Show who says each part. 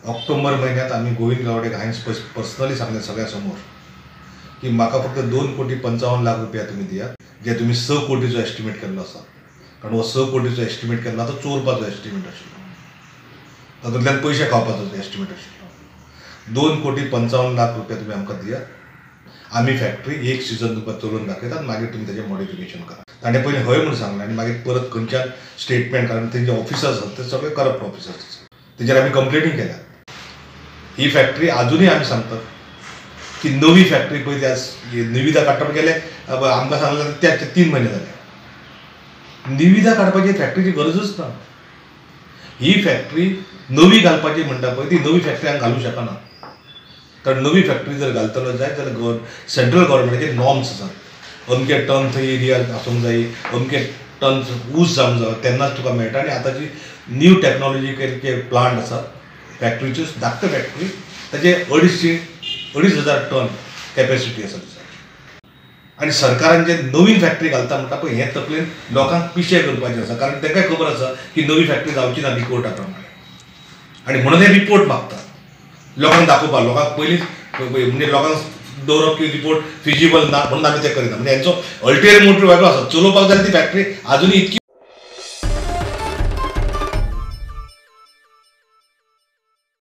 Speaker 1: ऑक्टोबर म्हयन्यांत आमी गोविंद गावडेक हांवें पर्सनली सांगलें सगळ्या समोर की म्हाका फक्त 2,55,00,000 रुपया तुमी दियात, जे तुमी 6 कोटीचो एस्टिमेट केल्लो आसा, कारण हो 6 कोटीचो एस्टिमेट केल्लो तो चोरपाचो एस्टिमेट आशिल्लो, तातूंतल्यान पयशे खावपाचो एस्टिमेट आशिल्लो. 2,55,00,000 रुपया तुमी आमकां दियात, आमी फॅक्टरी एक सिजन तुमकां चलोवन दाखयतात, मागीर तुमी तेजें मॉडिफिकेशन करा. ताणें पयलीं हय म्हूण सांगलें आनी मागीर परत खंयच्यान स्टेटमेंट, कारण तेंचे ऑफिसर्स आसात ते सगळे करप्ट ऑफिसर्स आसात, तेजेर आमी कंप्लेनी केल्यात. ही फॅक्टरी आजुनूय आमी सांगतात की नवी फॅक्टरी पळय त्या निविदा काडटा गेले, आमकां सांगलें त्या 3 म्हयने जाले निविदा काडपाची फॅक्टरीची गरजूच ना. ही फॅक्टरी नवी घालपाची म्हणटा पळय ती नवी फॅक्टरी आमी घालूंक शकना, कारण नवी फॅक्टरी जर घालतलो जायत जाल्यार सेंट्रल गव्हर्मेंटाचे नॉर्म्स आसात, अमके टन थंय एरिया आसूंक जाय, अमके टन ऊस जावंक जाय तेन्नाच तुका मेळटा. आनी आतांची न्यू टॅक्नोलॉजीकल प्लांट आसात फॅक्टरीच्यो, धाकट्यो फॅक्टरी ताचे 2,500 टन कॅपेसिटी आसा दिसाची. आनी सरकारान जे नवीन फॅक्टरी घालता म्हणटा पळय हें तकलेन लोकांक पिशें करपाचें आसा, कारण तांकांय खबर आसा की नवी फॅक्टरी जावची ना रिपोर्टा प्रमाणे, आनी म्हणून हे रिपोर्ट मागतात लोकांक दाखोवपाक, लोकांक पयलींच म्हणजे लोकांक दवरप की रिपोर्ट फिजिबल ना म्हणून आमी तें करिना. म्हणजे हेंचो अल्टेरियर मोटिव्ह वेगळो आसा, चलोवपाक जाल्यार ती फॅक्टरी आजुनूय इतकी